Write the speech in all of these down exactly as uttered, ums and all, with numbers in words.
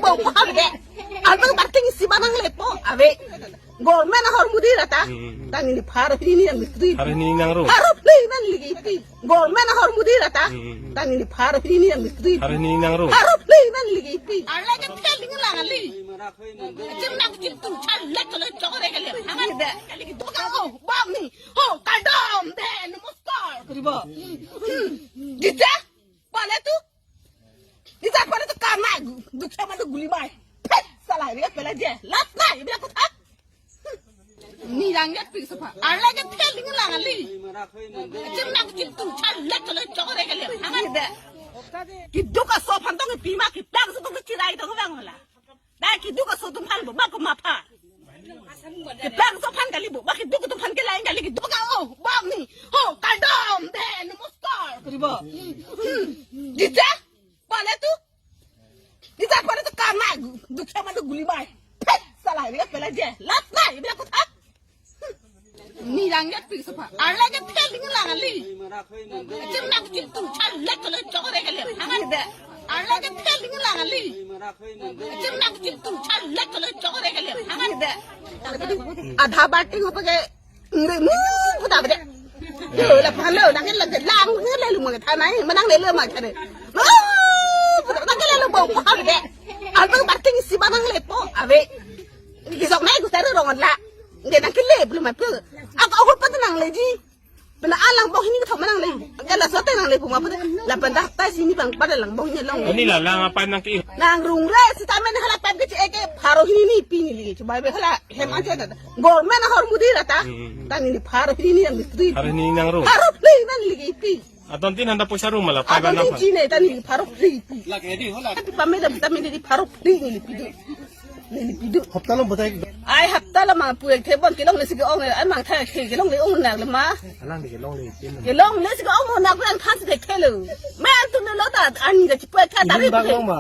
Pau pahal de. Abang parking si banang lepo. Ave. Government ahormu dei rata. Hmm. Tangni pharo hini nang mistri. Pharo hini nang ro. Pharo hini nang ligi pi. Government ahormu dei rata. Hmm. Tangni pharo hini nang mistri. Pharo hini nang ro. Pharo hini nang ligi pi. Arlai ke thel ding lang ali. Chim nang chim tu chal le chale chokre ke le. Angan de. Kali ki doka o bang ni. Ho kardom de namaskar. Karibo. Hmm. Dita? Pale tu? Dita pale tu karna dukhe madu guli bai. Phet! Sala ini pala je. Last night, bila kutha. Ni rang ya pi sopa. Arlai ke thel ding lang ali. Chim nang chim tu chal le chale chokre ke le. Angan de. Ki doka so phan tong pi ma ki plang so tong chirai tong bang la. Dai ki doka so tum phan bo ma ko ma pha. Ki plang so phan kali bo ma ki doka tum phan ke lain kali ki doka o bang ni. Ho kardom de namaskar. Karibo. Hmm. Dita? Pale tu? Dita pale tu karna dukhe madu guli bai. Phet! Sala ini pala je. Last night, bila kutha. Ni rang ya pi sopa. Arlai ke thel ding lang ali. Chim nang chim tu chal le chale chokre ke le. Angan de. Arlai ke thel ding lang ali. Chim nang chim tu chal le chale chokre ke le. Angan de. Adha bating ho pake. Nde mu puta bede. Yo la phan lo nang le lang le lu ma tha nai ma nang le lu ma tha de. Mu puta nang le lu bo pahal de. Abang parking si banang lepo. Ave. Kisok nai ku sar rong la. Nge nang kele belum apa. Aku aku pa nang leji. Bela alang bong hini thom nang le. Nge la sote nang le puma pa. La panda ta sini bang pada lang bong hini long. Ini la lang apa nang ki? Nang rung re sita men hala pap ke eke pharo hini pi ni li. Coba be hala hem aja ta. Government ahormu dei rata. Hmm. Tangni pharo hini nang mistri. Pharo hini nang ro. Pharo hini nang ligi pi. Aton tin handa poisa ro mala. Aton paiba tin nang. Chine tangni pharo hini pi. Lagi di hola. Tapi pameda vitamin di pharo hini ni lipidu. Ni lipidu. Hapta lo batai. Ai hapta lo ma pu ek thebon kelong le si ke ong ai mang tha ke kelong le ong nak le ma. Alang di kelong le tin. Kelong le si ke ong mo nak ang tha si ke khelo. Ma tu ne lo ta ani da chipo tha ta. Ini ri bang pu. Long ma.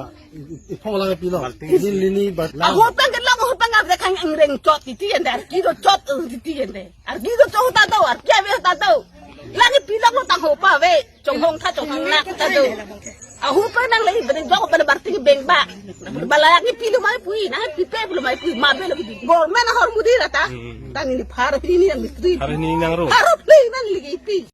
Iphong lang pilo. Lini, lini, bat lang. Ahut pen kelong ahut pen ngap de khang angreng chot titi yen de arki do chot titi yen de. Arki do chot ta do arki ave ta do. Lani pilong lo tang ho pa ve. Chonghong tha chonghong nak ta do. Ahut pen nang le bade jok pen barti beng ba. Bala lagi pilo mai pui na pipe pilo mai pui ma be lo bi. Government ahormu dei rata. Hmm. Tangni pharo hini nang mistri. Pharo hini nang ro. Pharo hini nang ligi pi.